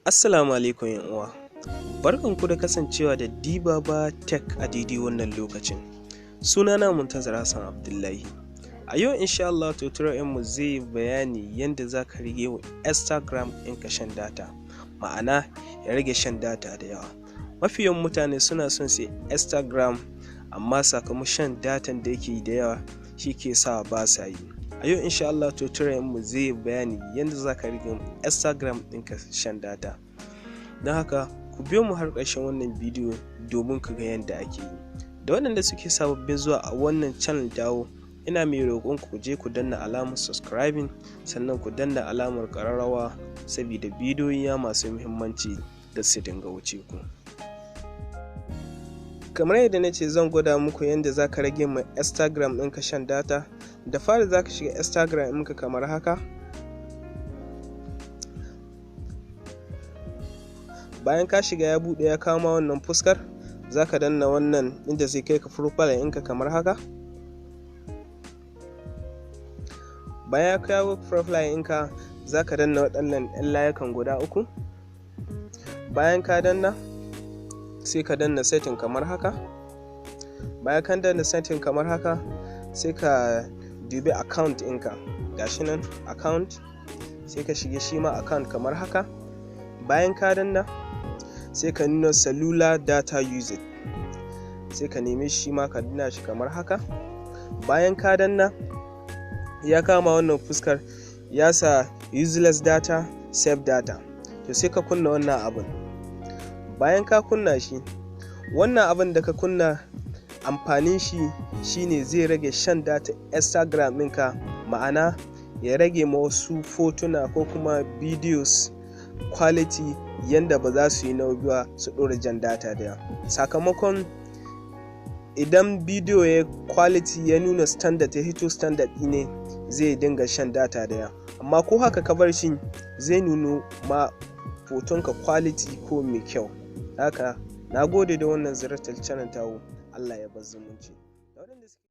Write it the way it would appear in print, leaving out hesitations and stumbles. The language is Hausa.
Assalamu alaikum ‘yan uwa, barkanku da kasancewa da Dibaba Tech a daidai wannan lokacin. Sunana Muntazar Hassan Abdullahi. A yau insha Allah tutorial mu zai bayani yadda za ka rage wa Instagram ɗinka shan data, ma'ana ya rage shan data da yawa. Mafi yawan mutane suna son su Instagram, amma sakamakon shan datan da yake da yawa shi ke sa ba sa yi. A yau insha Allah tutorial mu zai bayani yadda za ka rage Instagram ɗinka shan data. Don haka ku biyo mu har ƙarshen wannan bidiyo domin ku ga yadda ake yi. Da waɗanda suke sababbin zuwa a wannan channel dawo, ina mai roƙon ku je ku danna alamar subscribing, sannan ku danna alamar ƙararrawa saboda bidiyoyi masu muhimmanci da su dinga wuce ku. Kamar yadda na ce, zan gwada muku yadda za ka rage ma Instagram ɗinka shan data. Da fari za ka shiga Instagram ɗinka kamar haka. Bayan ka shiga, ya buɗe ya kawo ma wannan fuskar, za ka danna wannan inda zai kai ka profile ɗinka kamar haka. Bayan ya kawo profile ɗinka, za ka danna waɗannan 'yan layukan guda uku. Bayan ka danna, sai ka danna setting kamar haka. Bayan ka danna setting kamar haka, sai ka dubi account ɗinka, gashi nan account, sai ka shige shi ma account kamar haka. Bayan ka danna, sai ka nuna cellular data usage, sai ka nemi shi ma ka danna shi kamar haka. Bayan ka danna, ya kama wannan fuskar, ya sa useless data, save data. To, sai ka kunna wannan abun. Bayan ka kunna shi, wannan abin da ka kunna, amfanin shi shine zai rage shan data Instagram ɗinka, ma'ana ya rage ma wasu fotuna ko kuma videos quality yanda ba za su yi nauyi ba su ɗora jan data da yawa. Sakamakon idan bidiyo ya quality ya nuna standard, ya hito standard ne, zai dinga shan data da yawa. Amma ko haka ka bar shi, zai nuno ma hotonka quality ko mai kyau. Haka, na gode da wannan ziyartar channel tawo. Allah ya bar zumunci.